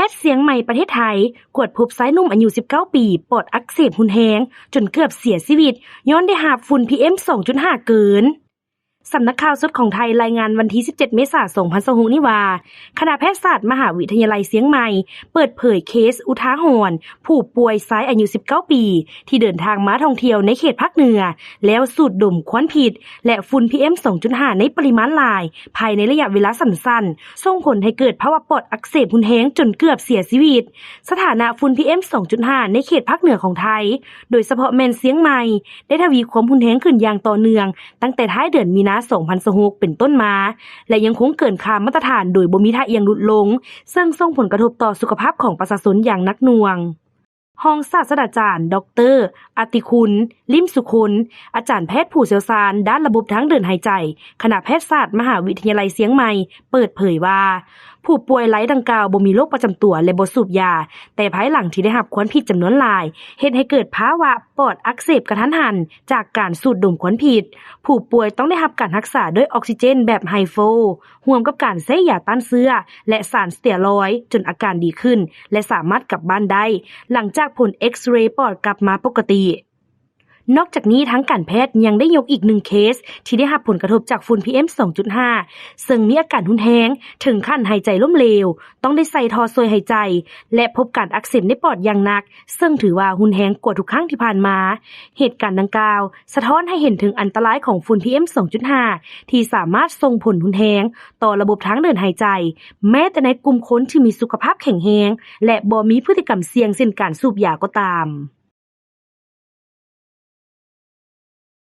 ດຊຽງໃໝ່ ປະເທດໄທ ກວດພົບຊາຍໜຸ່ມອາຍຸສິບເກົ້າປີ ປອດອັກເສບຮຸນແຮງຈົນເກືອບເສຍຊີວິດ ຍ້ອນໄດ້ຮັບຝຸ່ນ ພີເອັມ ສອງຈຸດຫ້າ ເກີນ. ສຳນັກຂ່າວສົດຂອງໄທລາຍງານວັນທີສິບເຈັດ ເມສາ ສອງພັນຊາວຫົກນີ້ວ່າ ຄະນະແພດສາດມະຫາວິທະຍາໄລຊຽງໃໝ່ ເປີດເຜີຍເຄສອຸທາຫອນຜູ້ປ່ວຍຊາຍອາຍຸສິບເກົ້າປີ ທີ່ເດີນທາງມາທ່ອງທ່ຽວໃນເຂດພາກເໜືອ ແລ້ວສູດດົມຄວັນພິດ ແລະ ຝຸ່ນ ພີເອັມ ສອງຈຸດຫ້າ ໃນປະລິມານຫຼາຍ ພາຍໃນໄລຍະເວລາສັ້ນໆ ສົ່ງຜົນໃຫ້ເກີດພາວະປອດອັກເສບຮຸນແຮງຈົນເກືອບເສຍຊີວິດ. ສະຖານະຝຸ່ນ ພີເອັມ ສອງຈຸດຫ້າ ໃນເຂດພາກເໜືອຂອງໄທ ໂດຍສະເພາະແມ່ນຊຽງໃໝ່ ໄດ້ທະວີຄວາມຮຸນແຮງຂຶ້ນຢ່າງຕໍ່ເນື່ອງ ຕັ້ງແຕ່ທ້າຍເດືອນມີນາ ສອງພັນຊາວຫົກ ເປັນຕົ້ນມາ ແລະ ຍັງຄົງເກີນຄ່າມາດຕະຖານໂດຍບໍ່ມີທ່າອ່ຽງຫຼຸດລົງ, ເຊິ່ງສົ່ງຜົນກະທົບຕໍ່ສຸຂະພາບຂອງປະຊາຊົນຢ່າງໜັກໜ່ວງ. ຮອງສາດສະດາຈານ ດອກເຕີ ອະຕິຄຸນ ລິມສຸຄົນ ອາຈານແພດຜູ້ຊ່ຽວຊານດ້ານລະບົບທາງເດີນຫາຍໃຈ ຄະນະແພດສາດມະຫາວິທະຍາໄລຊຽງໃໝ່ ເປີດເຜີຍວ່າ ຜູ້ປ່ວຍລາຍດັ່ງກ່າວບໍ່ມີໂລກປະຈຳຕົວ ແລະ ບໍ່ສູບຢາ, ແຕ່ພາຍຫຼັງທີ່ໄດ້ຮັບຄວັນພິດຈຳນວນຫຼາຍ ເຮັດໃຫ້ເກີດພາວະປອດອັກເສບກະທັນຫັນຈາກການສູດດົມຄວັນພິດ. ຜູ້ປ່ວຍຕ້ອງໄດ້ຮັບການຮັກສາດ້ວຍອອກຊີເຈນແບບໄຮໂຟ ຮ່ວມກັບການໃຊ້ຢາຕ້ານເຊື້ອ ແລະ ສານສະເຕີຍຣອຍ ຈົນອາການດີຂຶ້ນ ແລະ ສາມາດກັບບ້ານໄດ້ ຫຼັງຈາກຜົນເອັກສະເຣປອດກັບມາປົກກະຕິ. ນອກຈາກນີ້ ທາງການແພດຍັງໄດ້ຍົກອີກໜຶ່ງເຄສທີ່ໄດ້ຮັບຜົນກະທົບຈາກຝຸ່ນ ພີເອັມ ສອງຈຸດຫ້າ ເຊິ່ງມີອາການຮຸນແຮງເຖິງຂັ້ນຫາຍໃຈລົ້ມເຫຼວ, ຕ້ອງໄດ້ໃສ່ທໍ່ຊ່ວຍຫາຍໃຈ ແລະ ພົບການອັກເສບໃນປອດຢ່າງໜັກ, ເຊິ່ງຖືວ່າຮຸນແຮງກວ່າທຸກຄັ້ງທີ່ຜ່ານມາ. ເຫດການດັ່ງກ່າວ ສະທ້ອນໃຫ້ເຫັນເຖິງອັນຕະລາຍຂອງຝຸ່ນ ພີເອັມ ສອງຈຸດຫ້າ ທີ່ສາມາດສົ່ງຜົນຮຸນແຮງຕໍ່ລະບົບທາງເດີນຫາຍໃຈ, ແມ້ແຕ່ໃນກຸ່ມຄົນທີ່ມີສຸຂະພາບແຂງແຮງ ແລະ ບໍ່ມີພຶດຕິກຳສ່ຽງ ເຊັ່ນ ການສູບຢາກໍຕາມ.